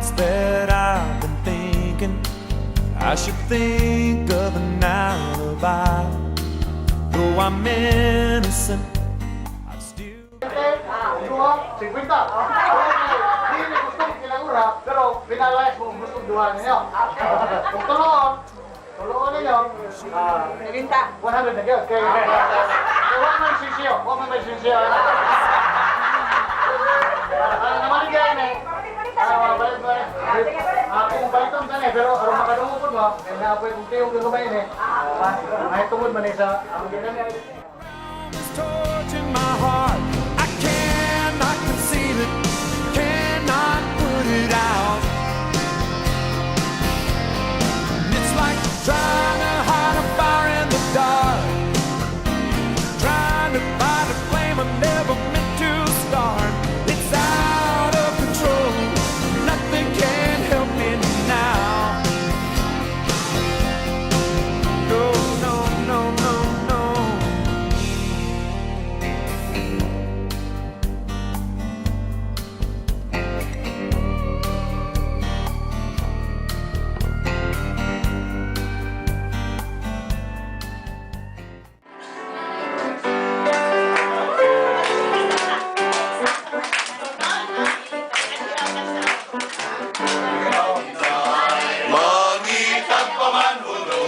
Thoughts that I've been thinking, I should think of an alibi. Though I'm innocent, I've still. Duha, 50. Okay. Di ni gusto kinangura, pero pinalayas mo kung gustong duha ninyo. Kung tuloon, tuloon ninyo, 100 na gyud. Kay wa man sinsyo, wa man may sinsyo. Naman gyud ni. Balik balik. Kung baliton ka ni, pero aron makadungog pud mo, kay naa po'y kung tiyong gagamay ni. May tungod man ni sa ang ginang Is torching my heart. I cannot conceal it, cannot put it out. And it's like trying to hide a fire in the dark, trying to fight a flame I never meant to start. It's out of control. Nothing can help me now. No. Mangitag pa man uno,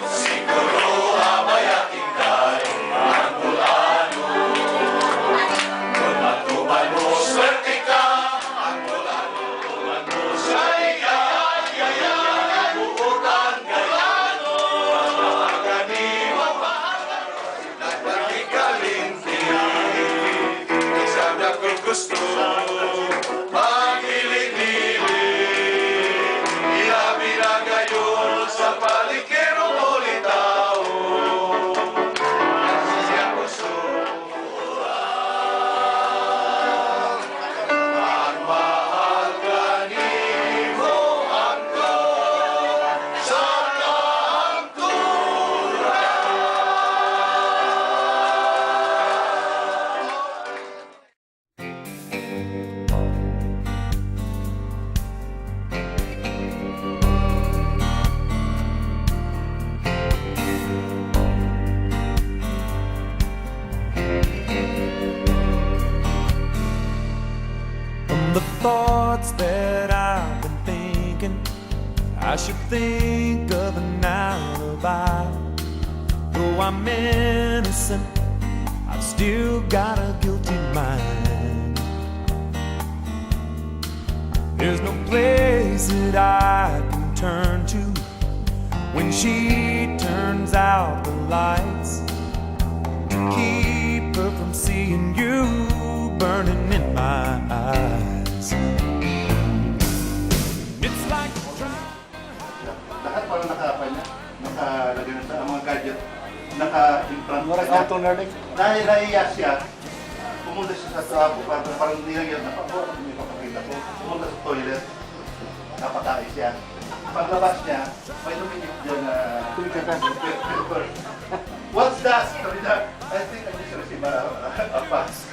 siguro abaya inday, ang bulano. Kung matuman mo, swerte ka, ang bulano. Tuman mo sa iya, buutan gayano. Magani mo pa, nagpagikalinti, isang gusto, magilig-gilig. Ilabi na gayon sa palikero ulitaw. Siya puso. Ang mahal kanimo hangtod sa kahangturan. From the thoughts that I've been thinking, I should think of an alibi. Though I'm innocent, I've still got a guilty mind. There's no place that I can turn to when she turns out the lights to keep her from seeing you burning in my eyes. It's like trying. Lahat parang naka niya, nakalagay na sa ang mga gadget, naka-in front Murag niya. auto na rin. Dahil nahiya siya, pumunta siya sa trapo, parang hindi lang yan, napakuha, may papakita ko. Pumunta sa toilet, napatae siya. Paglabas niya, may lumikit dyan na paper. "What's that?" Sabi niya, "I think I just received a pass."